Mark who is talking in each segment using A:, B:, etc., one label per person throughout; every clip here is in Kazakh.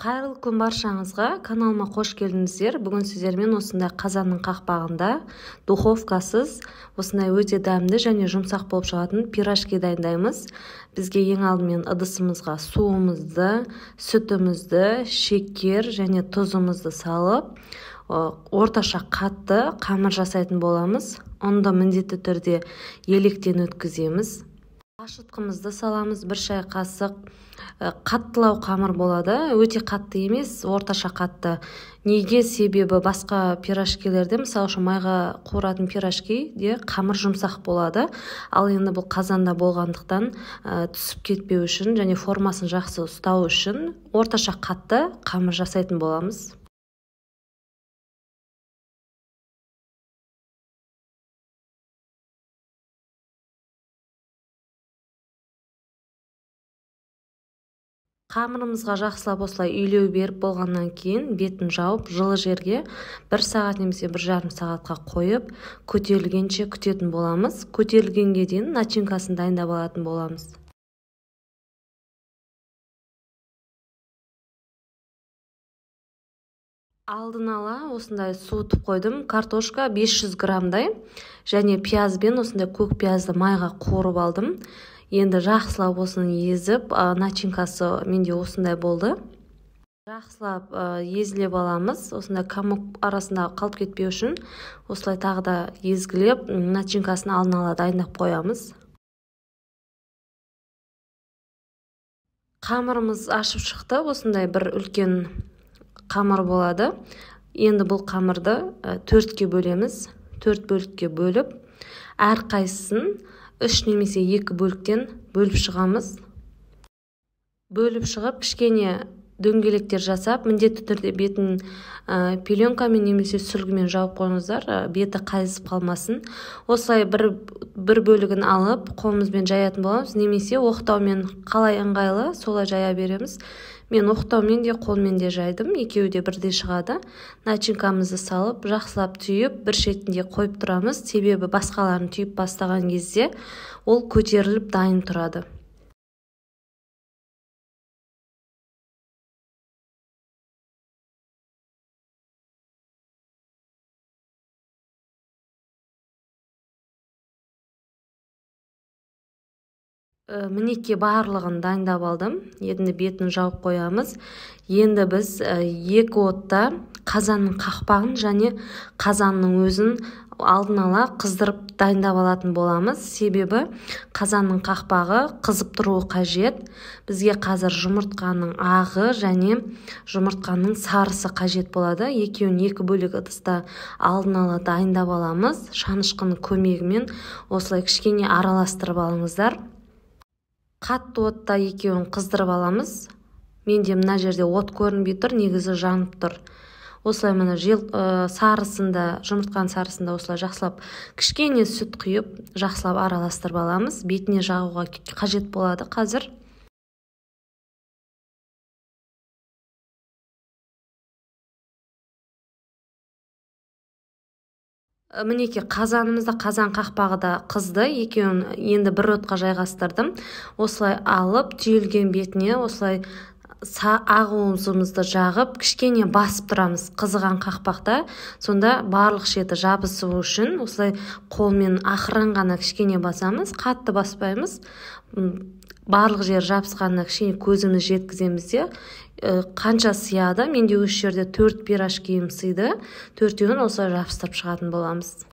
A: Қайырлы күн баршаңызға, каналыма қош келдіңіздер. Бүгін сіздермен осындай қазанның қақпағында духовкасыз осындай өте дәмді және жұмсақ болып шығатын пирожки дайындаймыз. Бізге ең алдымен ыдысымызға суымызды, сүтімізді, шекер және тұзымызды салып, орташа қатты қамыр жасайтын боламыз. Ұнды міндетті түрде електен өткіземіз. Ашытқымызды саламыз, бір шай қасық. Қаттылау қамыр болады, өте қатты емес, орташа қатты. Неге? Себебі басқа пирожкилерде, мысалы үшін майға қуыратын пирожкиде қамыр жұмсақ болады. Ал енді бұл қазанда болғандықтан, түсіп кетпеу үшін және формасын жақсы ұстау үшін орташа қатты қамыр жасайтын боламыз. Қамырымызға жақсылап осылай үйлеу беріп болғаннан кейін бетін жауып, жылы жерге 1 сағат немесе 1,5 сағатқа қойып, көтерілгенше күтетін боламыз. Көтерілгенге дейін начинкасын дайындап алатын боламыз. Алдын ала осындай суытып қойдым. Картошка 500 граммдай және пиязбен осындай көк пиязды майға қуырып алдым. Енді жақсылап осыны езіп, начинкасы менде осындай болды. Жақсылап езілеп аламыз. Осындай комок арасында қалып кетпеу үшін осылай тағы да езгілеп, начинкасын алдын ала дайындап қоямыз. Қамырымыз ашып шықты. Осындай бір үлкен қамыр болады. Енді бұл қамырды 4-ке бөлеміз. 4 бөлікке бөліп, әрқайсысын 3 немесе 2 бөліктен бөліп шығамыз. Бөліп шығып, кішкене дөңгелектер жасап, міндетті түрде бетін пеленкамен немесе сүлгімен жауып қойыңыздар, беті қайысып қалмасын. Осылай бір бөлігін алып, қолымызбен жаятын боламыз, немесе оқтаумен қалай ыңғайлы, солай жая береміз. Мен оқтаумен де, қолмен де жайдым, екеуі де бірдей шығады. Начинкамызды салып, жақсылап түйіп, бір шетінде қойып тұрамыз, себебі басқаларын түйіп бастаған кезде ол көтеріліп дайын тұрады. Мінекей барлығын дайындап алдым. Енді бетін жауып қоямыз. Енді біз 2 отта қазанның қақпағын және қазанның өзін алдын ала қыздырып дайындап алатын боламыз. Себебі қазанның қақпағы қызып тұруы қажет. Бізге қазір жұмыртқаның ағы және жұмыртқаның сарысы қажет болады. Екеуін 2 бөлек ыдыста алдын ала дайындап аламыз. Шанышқының көмегімен осылай кішкене араластырып алыңыздар. Қатты отта екеуін қыздырып аламыз. Менде мына жерде от көрінбей тұр, негізі жанып тұр. Осылай мына сарысында, жұмыртқаның сарысында осылай жақсылап кішкене сүт құйып, жақсылап араластырып аламыз. Бетіне жағуға қажет болады қазір. Мінекей қазанымызда қазан қақпағы да қызды. Екеуін енді бір отқа жайғастырдым. Осылай алып, түйілген бетіне осылай ағуымызды жағып, кішкене басып тұрамыз қызыған қақпақта. Сонда барлық шеті жабысу үшін осылай қолмен ақырын ғана кішкене басамыз, қатты баспаймыз. Барлық жері жабысқанына кішкене көзіміз жеткіземіз де, қанша сыяды. Менде осы жерде 4 пирожкиім сыйды. Төртеуін осылай жабыстырып шығатын боламыз.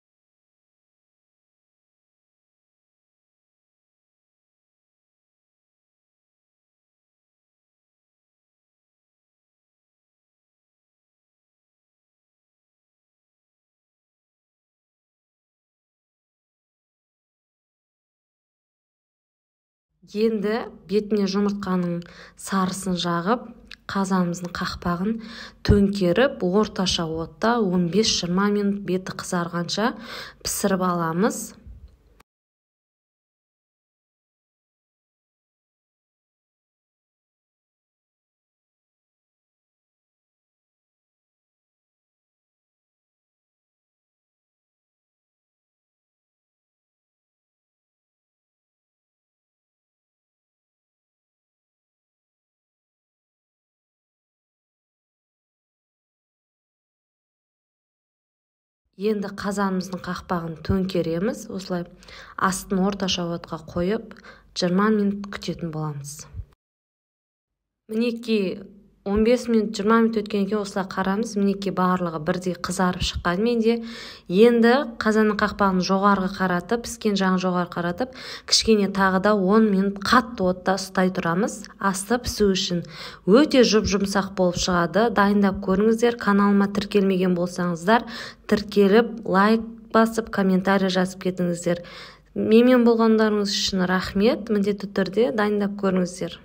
A: Енді бетіне жұмыртқаның сарысын жағып, қазанымыздың қақпағын төңкеріп, орташа отта 15-20 минут беті қызарғанша пісіріп аламыз. Енді қазанымыздың қақпағын төңкереміз. Осылай астын орташа отқа қойып, 20 минут күтетін боламыз. Мінекей, 15 минут, 20 минут өткеннен кейін осылай қараймыз. Мінекей, барлығы бірдей қызарып шыққан менде. Енді қазанның қақпағын жоғарғы қаратып, піскен жағын жоғары қаратып, кішкене тағы да 10 минут қатты отта ұстай тұрамыз. Асты пісу үшін. Өте жұп-жұмсақ болып шығады. Дайындап көріңіздер. Каналыма тіркелмеген болсаңыздар, тіркеліп, лайк басып, комментарий жазып кетіңіздер. Менімен болғандарыңыз үшін рахмет. Міндетті түрде дайындап көріңіздер.